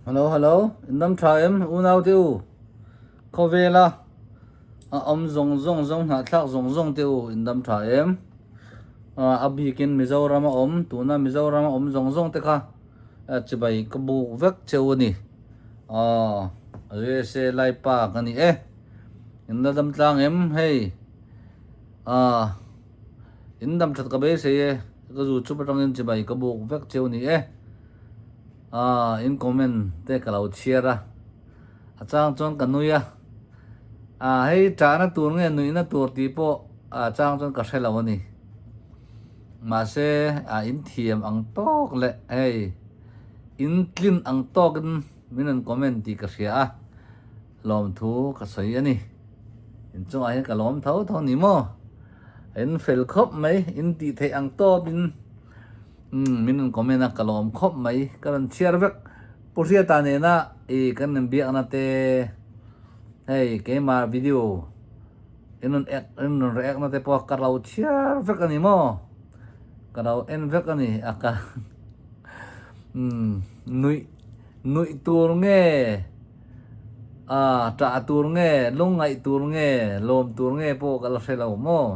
Hello hello in dam tha em unau te u khawvela a awm zawng zawng zawng hnahthlak zawng zawng te u in dam tha em a bikin Mizoram a awm tuna Mizoram a awm zawng zawng te kha chibai ka buk vek cheu a ni aw USA Laipa ka ni e in la dam tlang em hei ah in dam that ka beisei e ka zu chup atangin chibai ka buk vek cheu a ni e ah in comment te ka lo chhiar a a chang chuan ka nui a ah hei chahna tur nge nuihna tur tih pawh a chang chuan ka hre lo a ni mahse ah in thiam ang tawk leh hei in tlin ang tawkin min rawn comment tih ka hria a lawmthu ka sawi a ni inchungah hian ka lawm tho tho ni maw in fel khawp mai in tih theih ang tawpin umm min rawn comment a ka lawm khawp mai ka rawn chhiar vek Pu Hriata nena ih kan rawn biakna te hei keimah video in rawn ek in rawn react na te pawh ka lo chhiar vek a ni maw ka lo en vek a ni a ka umm nuih nuih tur nge Ah, ṭah tur nge, lungngaih tur nge, lawm tur nge pawh ka la hre lo maw?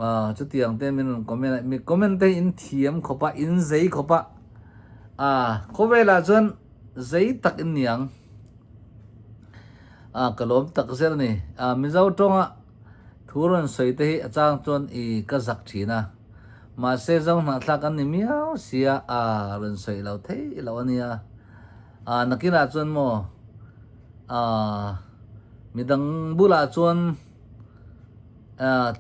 Ah, chutiang te min rawn comment a, mi comment te hi in thiam khawp a, in zei khawp a, ah, khawvelah chuan zei tak in ni ang. Ah, ka lawm tak zel a ni. Ah, Mizo tawnga thu rawn sawi te hi a chang chuan i ka zak thin a, mahse Zohnahthlak an ni miau sia, ah, rawn sawi lo thei lo a nia. Ah nakinah chuan maw ah midang bulah chuan ah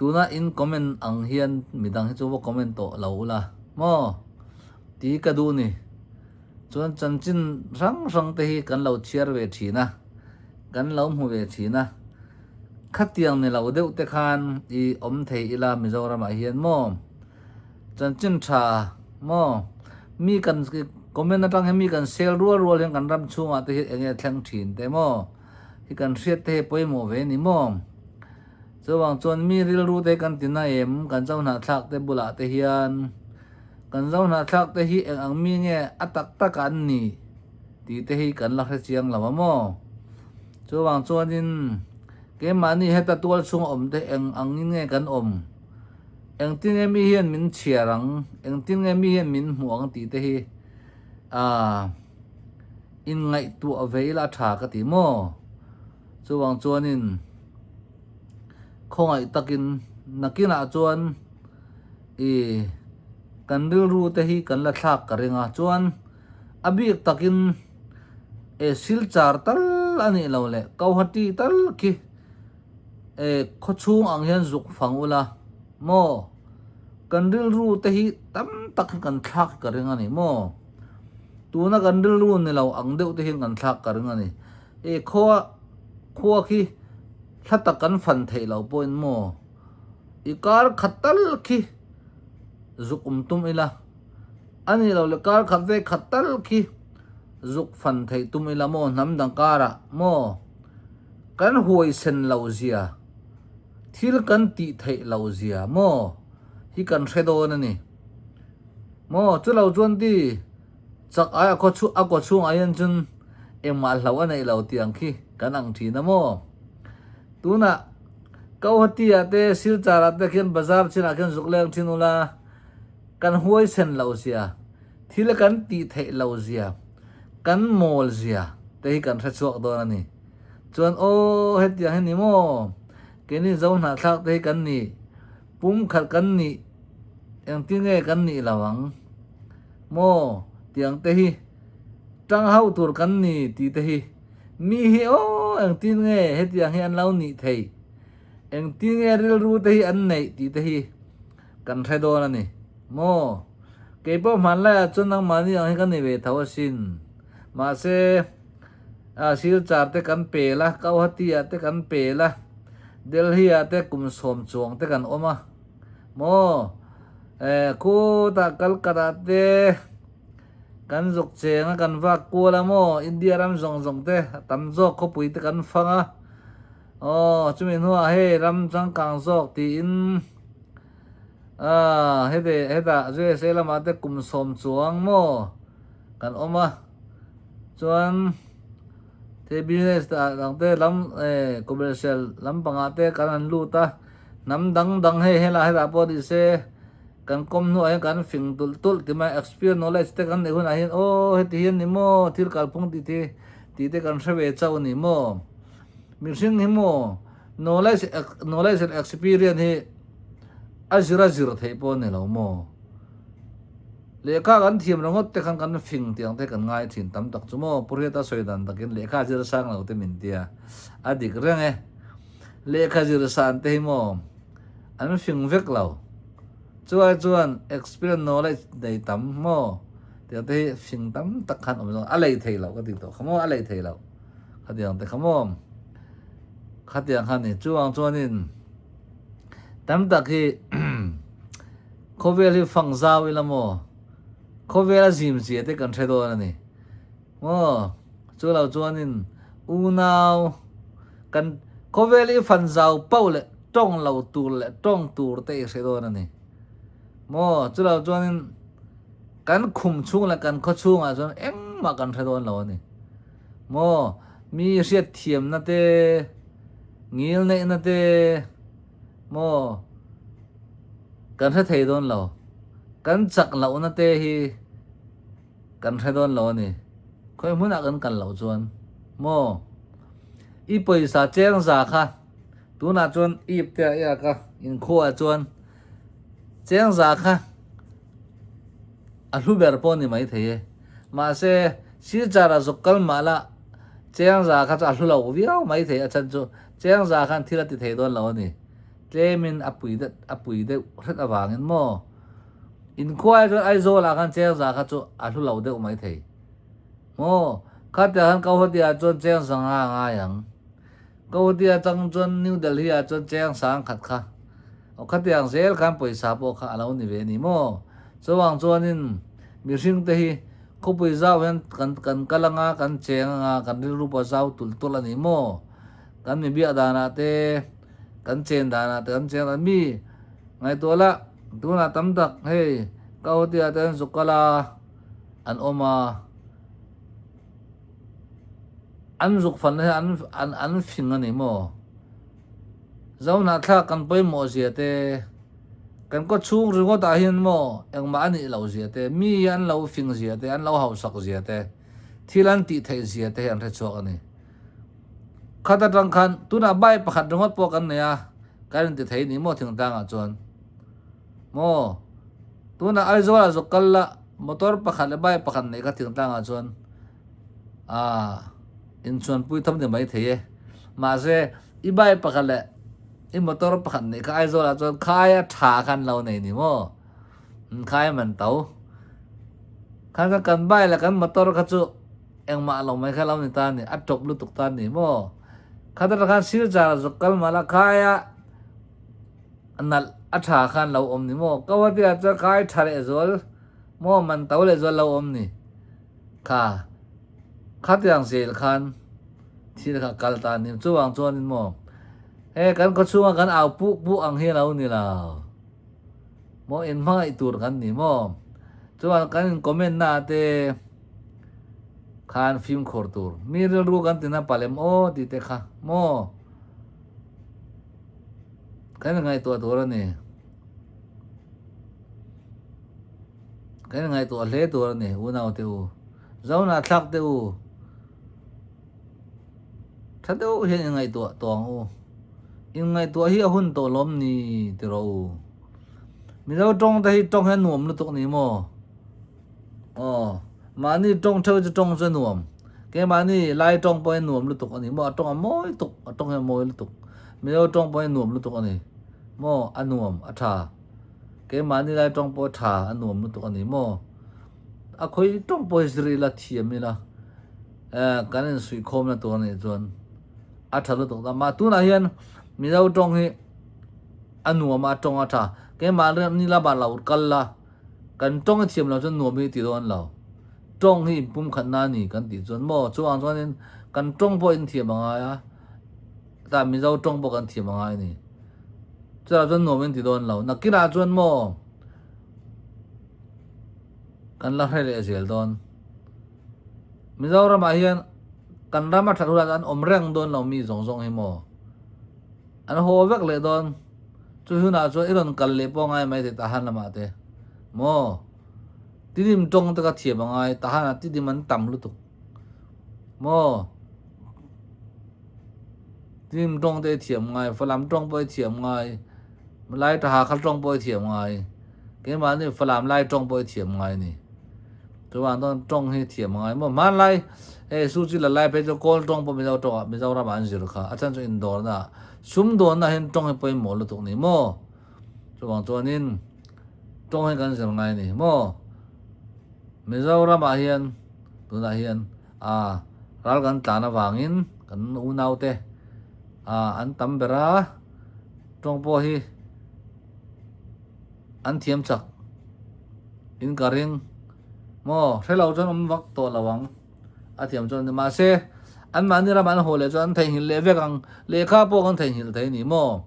tuna in comment ang hian midang hi chu va comment tawh lo ula maw tih ka duh ni. Chuan chanchin hrang hrang te hi kan lo chhiar ve thin a, kan lo hmu ve thin a, khatiang ni lo deuh te khan i awm thei ila Mizoramah hian maw. Chanchin tha maw? Mi kan comment atang hian mi kan sel rual rual hian kan ram chhungah te hi enge thleng thin te maw? Hi kan hriat te hi pawimawh ve ni maw? Chuvang chuan mi rilru te kan ti na em? Kan zohnahthlak te bulah te hian kan zohnahthlak te hi eng ang mi nge a tak tak ah an ni tih te hi kan la hre chiang lo a maw? Chuvang chuanin keimahni heta tual chhung a awm te eng angin nge kan awm? Engtin nge mi hian min chhiar ang, engtin nge mi hian min hmuh ang tih te hi aah inngaihtuah ve ila a tha ka ti maw? Chuvang chuanin khawngaih takin nakinah chuan ih kan rilru te hi kan la thlak ka ring a, chuan a bik takin eh silchar tal a nih loh leh Guwahati tal khi E, khawchhung ang hian zuk fang ula maw? Kan rilru te hi tam tak hi kan thlak ka ring a ni maw? Tuna kan rilru ni lo ang deuh te hian kan thlak ka ring a ni. E, khua, khua khi hla tak kan fan theih loh pawhin maw? I kar khat tal khi zuk um tum ila, a ni lo le kar khat ve khat tal khi zuk fan theih tum ila maw hnam dang karah maw? Kan huaisen loh zia, thil kan tih theih loh zia maw hi kan hre dawn a ni. Maw chu lo chuan ti chak ai a khaw a kaw chhungah hian chun engmah hlo a neih lo tih ang khi kan ang thin a maw. Tunah Guwahati ah te Silchar ah te khian bazar chinah khian zuk leng thin ula kan huaisen loh zia, thil kan tih theih loh zia, kan mawl zia te hi kan hre chhuak dawn a ni. Chuan aw hetiang hi ni maw? Keini zo hnahthlak te hi kan ni, pum khat kan nih engtin nge kan nih lo ang maw tiang te hi tang hauh tur kan ni tih te hi mi hi aw engtin nge hetiang hi an lo nih theih, engtin nge rilru te hi an neih tih te hi kan hre dawn a ni maw? Keipawh hmanlaiah chuan nangmahni ang hi ka ni ve tho asin. Mahse, a Silchar te kan pel a, Guwahati ah te kan pel a, Delhi ah te kum sawm chuang te kan awm a maw? Eh, khutah Calcutta te kan zuk cheng a, kan vak kual a maw? India ram zawng zawng te a tam zawk khawpui te kan fang a, aw chumi hnuah hei ram changkang zawk tiin ah hete hetah USA lamah te kum sawm chuang maw kan awm a. Chuan thil business dang te lam eh commercial lampangah te kan han lut a, hnam dang dang hei helai hetah pawh ni se kan kawm hnuah hian kan fing tulh tulh ti mai experience knowledge te kan neih hunah hian aw heti hian ni maw thil kalphung tih te tih te kan hre ve chauh a ni maw. Mihring hi maw knowledge knowledge and experience hi a zir a zir theih pawh a ni lo maw. Lehkha kan thiam ringawt te khan kan fing tih ang te kan ngai thin tam tak chu maw Pu Hriata sawi dan takin lehkha zir sang lo te min tia a dik reng e. Lehkha zir san te hi maw an fing vek lo. Chuai chuan experience knowledge nei tam maw tih ang te hi fing tam tak khan awm zawk a lei thei loh ka ti tawh kha maw a lei thei loh khatiang te kha maw khatiang kha ni chuang chuanin tam tak hi khawvel hi fang zau ila maw khawvel a zim zia te kan hre dawn a ni maw chu lo chuanin unau kan khawvel hi fan zau pauh leh tawng lo tur leh tawng tur te i hre dawn a ni maw chu lo chuanin kan khum chhung leh kan khaw chhungah chuan engmah kan hre dawn lo a ni maw mi hriat thiamna te ngil neihna te maw kan hre thei dawn lo kan chak lohna te hi kan hre dawn lo a ni khawi hmunah kan kal loh chuan maw i pawisa cheng za kha tunah chuan ip te ah i ak a inkhua ah chuan cheng za kha a hlu ber pawh a ni maithei e mahse silchar ah zuk kal mah la cheng za kha chu a hlu lo viau maithei a chhan chu cheng za khan thil a ti thei dawn lo a ni tlemin a pui deuh a pui deuh hret avangin maw Inkhua chuan Aizawl ah khan Chengza kha chu a hlu lo deuh mai thei. Maw? Khatia khan Kauhati ah chuan Chengza nga a ngai ang. Kauhati atang chuan New Delhi ah chuan Chengsa an khat kha. Aw khatiang zel khan pawisa pawh kha a lo ni ve a ni maw? Chuvang chuanin mihring te hi khawpui zau hian kan kan kal anga kan cheng anga kan rilru pawh a zau tulh tulh a ni maw? Kan mi biak danah te kan chen danah te kan cheng dan mi ngaihtuah lah. Tunah tam tak hei ka hotel ah te an zuk kal a, an awm a, an zuk fan hi an an an fing a ni maw? Zohnahthlak kan pawimawh zia te, kan kaw chhung ringawt ah hian maw engmah a nih loh zia te, mi hi an lo fing zia te, an lo hausak zia te, thil an tih theih zia te hi an hre chhuak a ni. Khat atang khan tunah bike pakhat ringawt pawh kan nei a, kan inti thei ni maw thingtlangah chuan maw tunah Aizawl ah zawk kal la motor pakhat leh bike pakhat neih kha thingtlangah chuan ah inchhuanpui tham ni mai thei e mahse i bike pakhat leh i motor pakhat neih kha Aizawl ah chuan khaia tha khan lo nei ni maw khaia man to khan kha kan bike leh kan motor kha chu Engmah lo mai kha lo ni ta ni, a tawp lutuk ta ni maw? Khatara khan Silchar a zuk kal mah la khaia nalh a tha khan lo awm ni maw? Guwahati ah chuan khai tha leh zual maw man to leh zual lo awm ni kha khatiang zel khan thil kha kal ta ni chuvang chuanin maw he kan khawchhunga kan au puk puk ang hi a lo ni lo maw inhmangaih tur kan ni maw chuan kan in comment na te. Khan fimkhur tur. Mi rilru kan tina palem aw tih te kha maw? Kan ngaihtuah tur a ni. Kan ngaihtuah hle tur a ni unau te u. Zona thlak te u. Tha deuh hian in ngaihtuah tawh ang u. In ngaihtuah hi a hun tawh lawm ni ti rawh u. Mizo tawng te hi tawng hian nuam lutuk ni maw? Aw, mahni tawng theuh chu tawng chu a nuam. Keimahni lai tawng pawh hi nuam lutuk a ni maw? A tawng a mawi tuk, a tawng hi a mawi lutuk. Mizo tawng pawh hi nuam lutuk a ni maw? A nuam, a tha. Keimahni lai tawng pawh a tha, a nuam lutuk a ni maw? A khawi tawng pawh hi zir ila, thiam ila, eh kan insuihkhawmna tur a nih chuan a tha lutuk ta. Mah tunah hian Mizo tawng hi a nuam a, a tawng a tha. Keimahni lamah lo kal la. Kan tawng i thiam lo chuan nuam hi ti dawn lo. Tawng hi inpum khatna a ni kan tih chuan maw chuvang chuanin kan tawng pawh in thiam a ngai a, tah Mizo tawng pawh kan thiam a ngai a ni. Chutah chuan nuam in ti dawn lo. Nakinah chuan maw kan la hre leh zel dawn. Mizoramah hian kan ram a that hunah chuan an awm reng dawn lo mi zawng zawng hi maw? An haw vek leh dawn. Chu hunah chuan i rawn kal leh pawh ngai mai thei Tahan lamah te maw? Tidim tawng te kha thiam a ngai, Tahanah tidim an tam lutuk maw? Tidim tawng te i thiam ngai, Falam tawng pawh i thiam ngai, Lai Taha khal tawng pawh i thiam ngai, keimahni Falam Lai tawng pawh i thiam ngai a ni. Chuvang chuan tawng hi thiam a ngai maw? Hmanlai hei Suchi la lai phei chu Kawl tawng pawh Mizo tawngah Mizoramah an zir kha. A chhan chu indawrna sumdawnna hian tawng hi pawimawh lutuk ni maw? Chuvang chuanin tawng hi kan zir ngai a ni maw? Mizoramah hian tunah hian a ral kan tlan avangin kan unaute a an tam ber a, tawng pawh hi An thiam chak in ka ring maw hre lo chuan awm vak tawh lo ang a thiam chuan mahse an mahni ramah an haw leh chuan an theihnghilh leh vek ang lehkha pawh kan theihnghilh thei a ni maw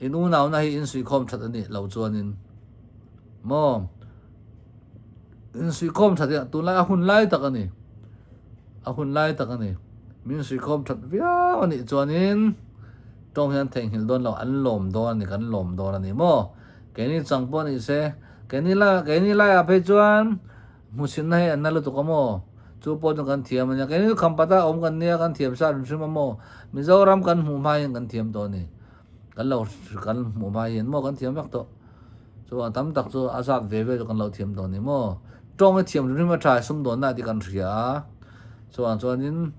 in unauna hi in suihkhawm that a nih loh chuanin maw in suihkhawm that hi tunlai a hun lai tak a ni a hun lai tak a ni min suihkhawm that viau a nih chuanin. Tawng hian theihnghilh dawn lo, an lawm dawn a ni, kan lawm dawn a ni maw? Keini chang pawh ni se, keini la, keini laiah phei chuan hmuhchhinna hi an na lutuk a maw? Chu pawh chu kan thiam a nia, keini chu Khampata awm kan nia, kan thiam sa hrim hrim a maw? Mizoram kan hmuh hma hian kan thiam tawh a ni, kan lo kan hmuh hma hian maw kan thiam vek tawh. Chuan tam tak chu a zat ve ve chu kan lo thiam tawh a ni maw? Tawng hi thiam hrim hrim a tha, sumdawnna tih kan hria a, chuvang chuanin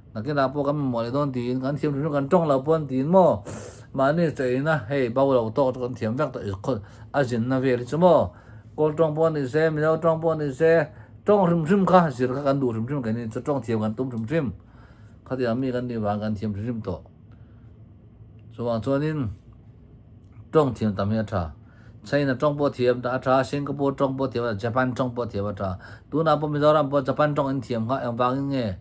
Nakinah pawh kan mamawh leh dawn tiin kan thiam hrim kan tawng lo pawh an tiin maw mahni chaina hei bo lo tawk chu kan thiam vek tawh i khaw a zinna vel hi chu maw kawl tawng pawh ni se mizo tawng pawh ni se tawng hrim hrim kha zir kha kan duh hrim hrim keini chu tawng thiam kan tum hrim hrim khatiang mi kan nih vang kan thiam hrim hrim tawh chuvang chuanin Tawng thiam tam hi a tha. China tawng pawh thiam a tha, Singapore tawng pawh thiam a tha, Japan tawng pawh thiam a tha. Tunah pawh Mizoram pawh Japan tawng in thiam kha engvangin nge?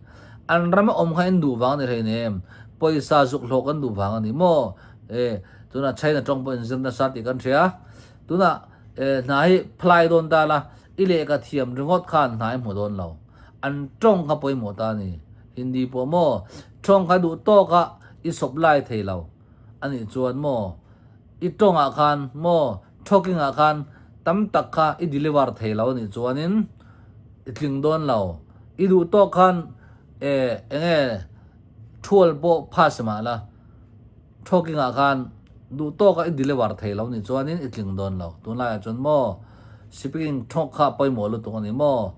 An rama awm kha in duh vang a ni hlei nem. Pawisa zuk hlawh kan duh vang a ni maw? E, tunah China tawng pawh in zir nasa tih kan hria. Tunah e, hna hi phlai dawn ta la, i lehkha thiam ringawt khan hna i hmu dawn lo. An tawng kha pawimawh ta a ni. Hindi pawh maw? Tawng kha duh tawkah i supply thei lo. A nih chuan maw i tawngah khan maw talking ah khan tam tak kha i deliver thei lo a nih chuanin i tling dawn lo. I duh tawk khan e eng nge thual pawh pass mah la talking ah khan duh tawk a i deliver thei lo a nih chuanin i tling dawn lo. Tunlaiah chuan maw speaking talk kha pawimawh lutuk a ni maw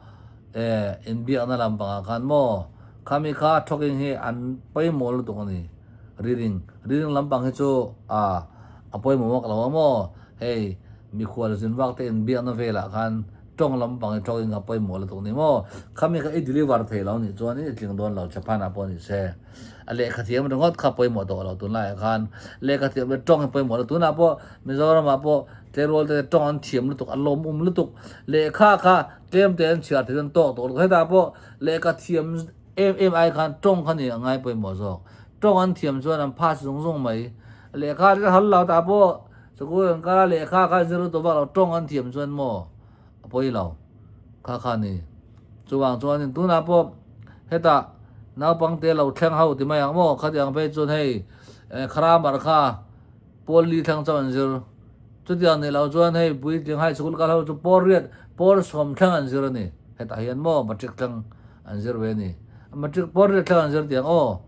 e inbiakna lampangah khan maw khami kha talking hi an pawimawh lutuk a ni. Reading, Reading lampang hi chu a a pawimawh vak lo a maw? Hei mikhual zin vak te inbiakna velah khan tawng lampang hi tawngin a pawimawh lutuk ni maw? Khami kha i deliver thei lo nih chuan i tling dawn lo Japan ah pawh ni se. A lehkha thiam ringawt kha pawimawh tawh lo tunlaiah khan lehkha thiam leh tawng hi pawimawh lo. Tunah pawh Mizoramah pawh tleirawl te tawng an thiam lutuk a lawmawm lutuk lehkha kha tlem te an chhiar thei chuan tawk tawh lutuk. Hetah pawh lehkha thiam Em em ai khan tawng kha ni a ngai pawimawh zawk. Tawng an thiam chuan an pass zung zung mai. Lehkha te hal lo tah pawh sikul an kal a lehkha kha zir lutuk vak lo tawng an thiam chuan maw a pawi lo kha kha ni. Chuvang chuanin tunah pawh hetah naupangte lo thleng ho ti mai ang maw khatiang phei chuan hei grammar kha pawl li thleng chauh an zir. Chutiang nih loh chuan hei puitling high school kal ho chu pawl riat pawl sawm thleng an zir a ni. Hetah hian maw matric thleng an zir ve a ni. Matric pawl riat thleng an zir tiang aw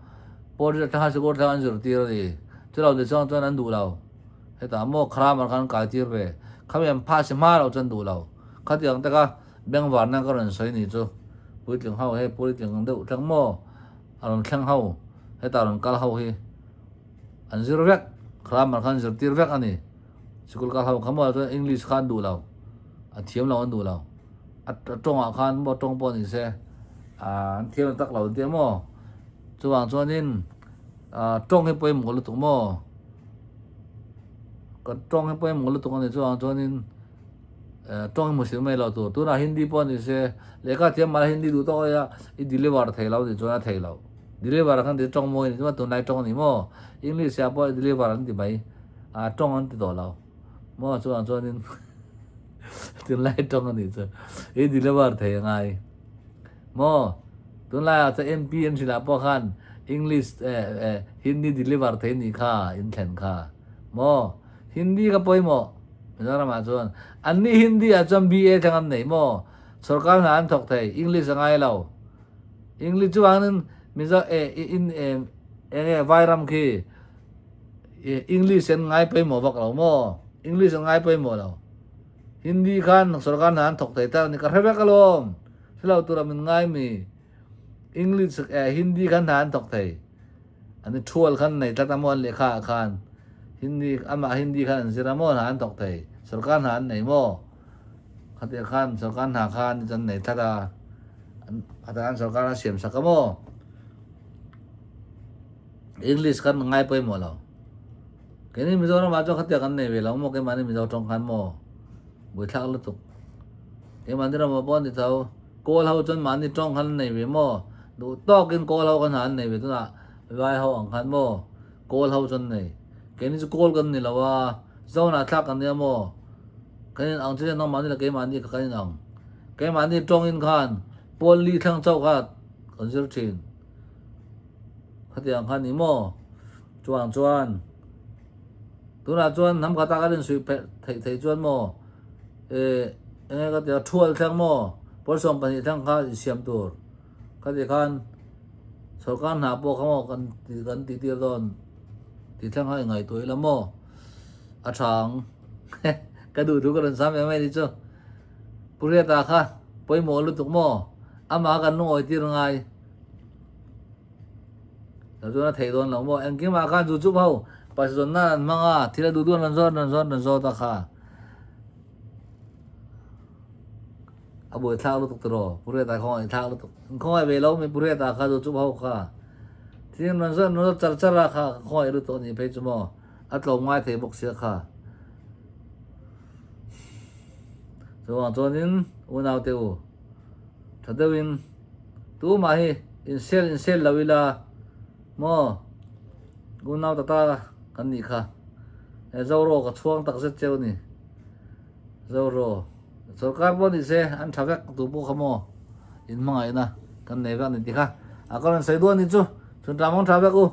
pawl riat thleng high school thleng an zir tir a ni. Chulo ni chuang chuan an duh lo. Hetah maw grammar khan an kai tir ve. Khami an pass hma loh chuan duh lo. Khatiang te kha bengvarna ka rawn sawi ni chu puitling ho hei puitling deuh thleng maw a rawn thleng ho hetah rawn kal ho hi. An zir vek, grammar kha an zirtir vek a ni. Sikul kal ho kha maw chuan English kha an duh lo, a thiam lo an duh lo. A tawngah khan maw tawng pawh ni se an thiam lo tak lo an ti a maw. Chuvang chuanin tawng hi pawimawh lutuk maw. Kan tawng hi pawimawh lutuk a ni chuvang chuanin tawng hi hmuhsil mai lo tur. Tunah Hindi pawh ni se lehkha thiam mahla Hindi duh tawk aia i deliver thei lo ni chuan a thei lo. Deliver khan ti tawng mawi ni chuan tunlai tawng a ni maw? English ah pawh deliver an ti mai a tawng an ti tawh lo maw chuvang chuanin tunlai tawng a nih chu i deliver thei a ngai maw? Tunlaiah chuan MP an hrilh ah pawh khan English Hindi deliver thei nih kha in thlen kha maw? Hindi ka pawimawh Mizoram ah chuan. Anni Hindi ah chuan BA thleng an nei maw? Sorkar hna an thawk thei, English a ngai lo. English chuvangin Mizo in eng nge Vairam khi English an ngai pawimawh vak lo maw? English an ngai pawimawh lo. Hindi khan sorkar hna an thawk thei tak a ni ka hre vek alawm. Hre lo tura min ngai mi English eh Hindi khan hna an thawk thei. An i thual khan nei tlat a maw an lehkha ah khan Hindi amah Hindi khan an zir a maw hna an thawk thei. Sorkar hna an nei maw? Khatia khan sorkar hna khan an nei tlat a. Khatah khan sorkar a siam sak a maw? English khan ngai pawimawh lo. Keini Mizoram ah chuan khatia kan nei ve lo maw keimahni Mizo tawng khan maw buaithlak lutuk. Keimahni ramah pawh a ni tho. Kawl ho chuan mahni tawng khan an nei ve maw? Duh tawkin kawl ho khan an nei ve tunah vai ho ang khan maw kawl ho chuan nei. Keini chu kawl kan ni lo a, zone ah thlak kan nia maw? Kan in ang chian nangmahni leh keimahni kha kan in ang. Keimahni tawngin khan pawl li thlang chauh kha kan zir thin. Khatiang kha ni maw? Chuang chuan tunah chuan hnam khat ah kan insuih theih theih chuan maw eh enge ka tia thual thleng maw pawl 12 thleng kha insiam tur khati khan sorkar hna pawh kha maw kan ti kan tih tir dawn tih thleng kha ingaihtuah ila maw a tha ang ka duh thu ka rawn sam ve mai ni chu Pu Riata kha pawimawh lutuk maw amah kan lungawi tir ngai. Lo chuan a theih dawn lo maw? Engkimah khan chu chup ho pawisa zawn nan an hmang a, thil a duh duh an rawn zawt rawn zawt rawn zawt a kha. A buai thlak lutuk tiraw? Pu Riata khawngaih thlak lutuk. In khawngaih ve lo mi Pu Riata kha chu chup ho kha. Thil an rawn zawt rawn zawt char char a kha ka khawngaih lutuk a nih phei chu maw? A tlawm ngai thei bawk sia kha. Chuvang chuanin unaute u tha deuhin Tumah hi insel insel lo ila maw unau tata kan nih kha. He Zoro ka chhuang tak zet cheu ni. Zoro sorkar pawh ni se an tha vek tu pawh kha maw in hmangaihna kan nei vek ni ti kha. A ka rawn sawi duh a ni chu chhun tla mawng tha vek u.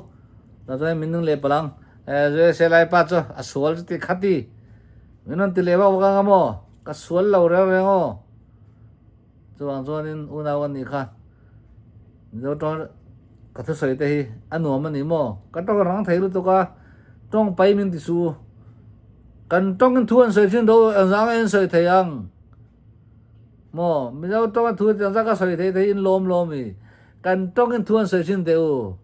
Tah chuan min nung leh palh ang. He Selai pa chu a sual chu ti khati min rawn ti leh vak vak ang a maw ka sual lo reng reng aw. Chuvang chuanin unau an nih kha Mizo tawng ka thusawi te hi a nuam a ni maw? Ka tawng rang thei lutuk a, tawng pai min ti su. Kan tawngin thu an sawi thin tho ang zang a in sawi thei ang maw? Mizo tawnga thu ang zang ka sawi thei te hi in lawm lawm i. Kan tawngin thu an sawi thin teh u.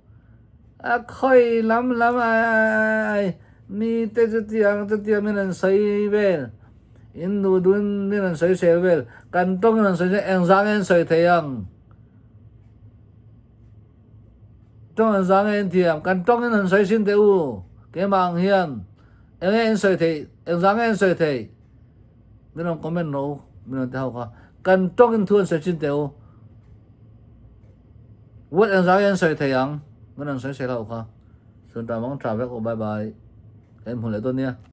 A khawi lam lam ai mi te chutiang chutiang min an sawi vel. In duh duhin min rawn sawi sel vel, kan tawngin rawn sawi sel, engzah nge an sawi thei ang? Tawng engzah nge an thiam? Kan tawngin rawn sawi sin teh u, keimah ang hian eng nge an sawi theih, engzah nge an sawi theih? Min rawn comment rawh u, min rawn ti ho kha. Kan tawngin thu an sawi sin teh u, word engzah nge an sawi thei ang? Min rawn sawi sel ho kha. Chhun tah mang tha vek u, bye bye. Ka inhmu leh dawn nia.